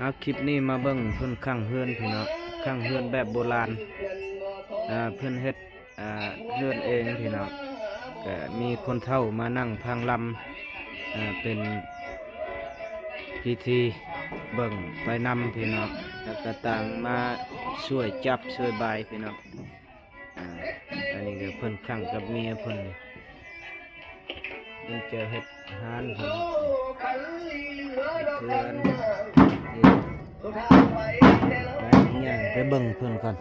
ເອົາ ຄລິບນີ້ມາເບິ່ງເພິ່ນສ້າງເຮືອນພີ່ນ້ອງ, ສ້າງເຮືອນແບບໂບລານ. ເອີ ເພິ່ນເຮັດ ເຮືອນເອງພີ່ນ້ອງ, ກະມີຄົນເຖົ້າມານັ່ງຟັງລຳ ເປັນພິທີເບິ່ງໄປນຳພີ່ນ້ອງ, ແລ້ວກະຕ່າງມາຊ່ວຍຈັບຊ່ວຍບາຍພີ່ນ້ອງ. ອາ ອັນນີ້ກໍເພິ່ນສ້າງກັບເມຍເພິ່ນ, ເພິ່ນຈະເຮັດຮ້ານເພິ່ນ ເຮືອນ ໄປເບິ່ງເພິ່ນກ່ອນ.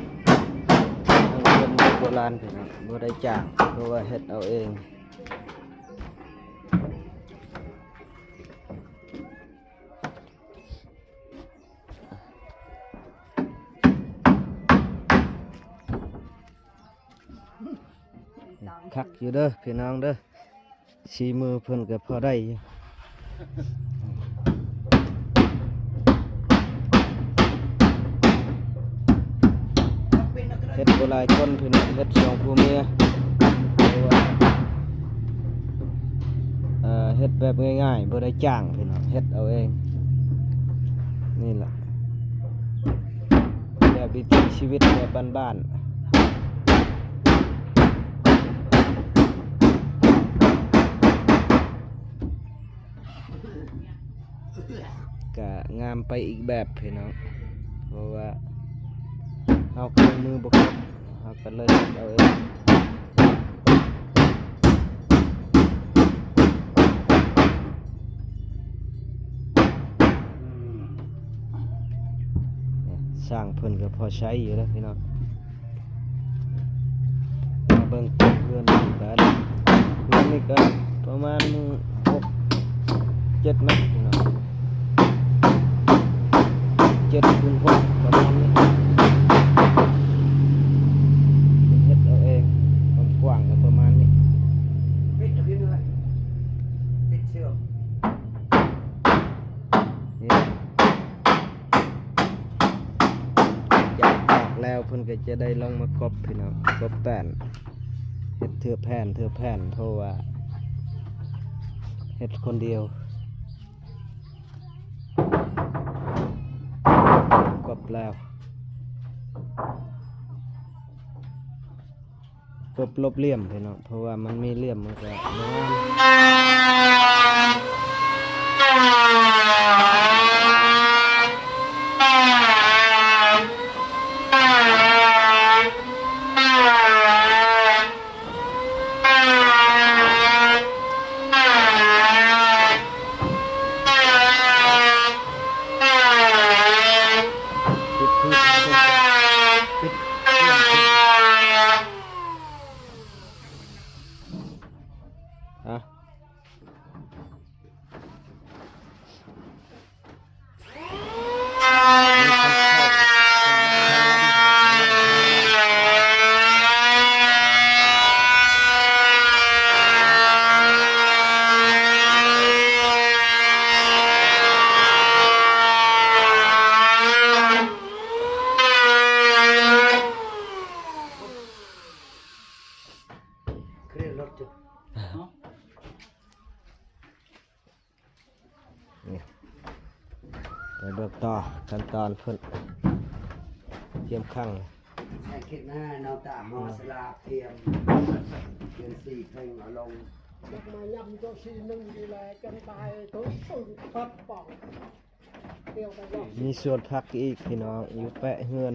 ເຮືອນແບບໂບລານເພິ່ນ ບໍ່ໄດ້ຈ້າງ ເພາະວ່າເຮັດເອົາເອງ. ຄັກຢູ່ເດີພີ່ນ້ອງເດີ, ສີມືເພິ່ນກໍພໍໄດ້ຢູ່. ເຮັດບໍ່ຫຼາຍຄົນພີ່ນ້ອງ, ເຮັດສອງຜົວເມຍ ເພາະວ່າ ເອີ ເຮັດແບບງ່າຍໆ ບໍ່ໄດ້ຈ້າງພີ່ນ້ອງ, ເຮັດເອົາເອງ. ນີ້ລະ ແບບວິຖີຊີວິດແບບບ້ານໆ. ກະງາມໄປອີກແບບພີ່ນ້ອງ, ເພາະວ່າເຮົາເຄື່ອງມືບໍ່ຄົບ ເຮົາກໍເລີຍເຮັດເອົາເອງ. ຊ່າງເພິ່ນກໍພໍໃຊ້ຢູ່ເດີພີ່ນ້ອງ. ມາເບິ່ງເຮືອນນຳກັນ, ເຮືອນນີ້ກໍປະມານຫົກເຈັດແມັດພີ່ນ້ອງ, ເຈັດຄູນຫົກປະມານນີ້. ເຮັດເອົາເອງ, ຄວາມກວ້າງກໍປະມານນີ້. ປິດເອົາຂຶ້ນເລີຍ, ປິດເຊື່ອມ. ຈາກຕອກແລ້ວເພິ່ນກໍຈະໄດ້ລົງມາກົບພີ່ນ້ອງ, ກົບແປ້ນ, ເຮັດເທື່ອແຜ່ນເທື່ອແຜ່ນ ເພາະວ່າເຮັດຄົນດຽວ. ກົບແລ້ວ ກົບລົບຫຼ່ຽມພີ່ນ້ອງ, ເພາະວ່າມັນມີຫຼ່ຽມມັນກໍບໍ່ງາມ. ນີ້ ໄປເບິ່ງຕໍ່ຂັ້ນຕອນເພິ່ນຕຽມຂັງ. ໃສ່ເຂດໜ້າເນາະ ຕາມຫໍສະຫຼາກ ຕຽມ ຕຽມສີເພັງເອົາລົງ. ມາຍຳໂຕສີໜຶ່ງນີ້ແຫຼະ ຈັ່ງຕາຍໂຕສູງປັດປ່ອງ. ມີສວນຜັກອີກພີ່ນ້ອງ ຢູ່ແປະເຮືອນ.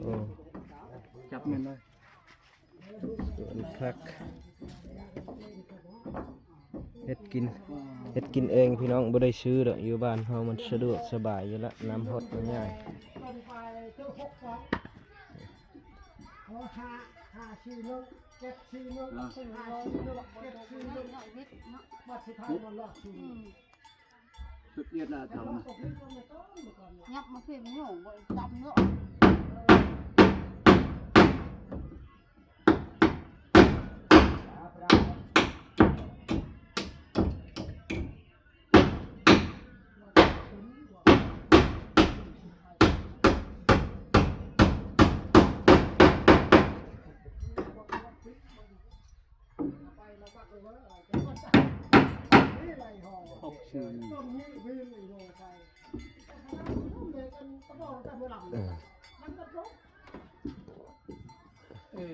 ໂອ້ ຈັບແມ່ນເລີຍ. ສວນຜັກ ເຮັດກິນ ເຮັດກິນເອງພີ່ນ້ອງ ບໍ່ໄດ້ຊື້ດອກ. ຢູ່ບ້ານເຮົາມັນສະດວກສະບາຍຢູ່ລະ ນ້ຳຫົດມັນງ່າຍ. ສຸດຍອດລະເຈົ້ານະ. ຍັບມາເປັນໂຍງບໍ່ໄດ້ຕຳເນາະ. ໄປແລ້ວ ອອກຊື່ ເອີ ເອີ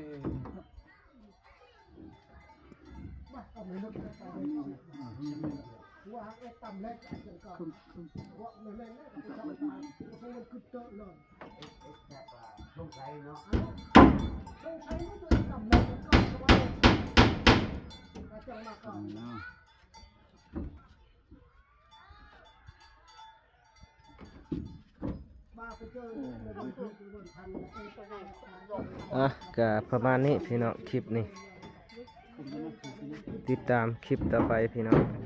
ອ່ະ ກະປະມານນີ້ພີ່ນ້ອງ ຄລິບນີ້ ຕິດຕາມຄລິບຕໍ່ໄປພີ່ນ້ອງ.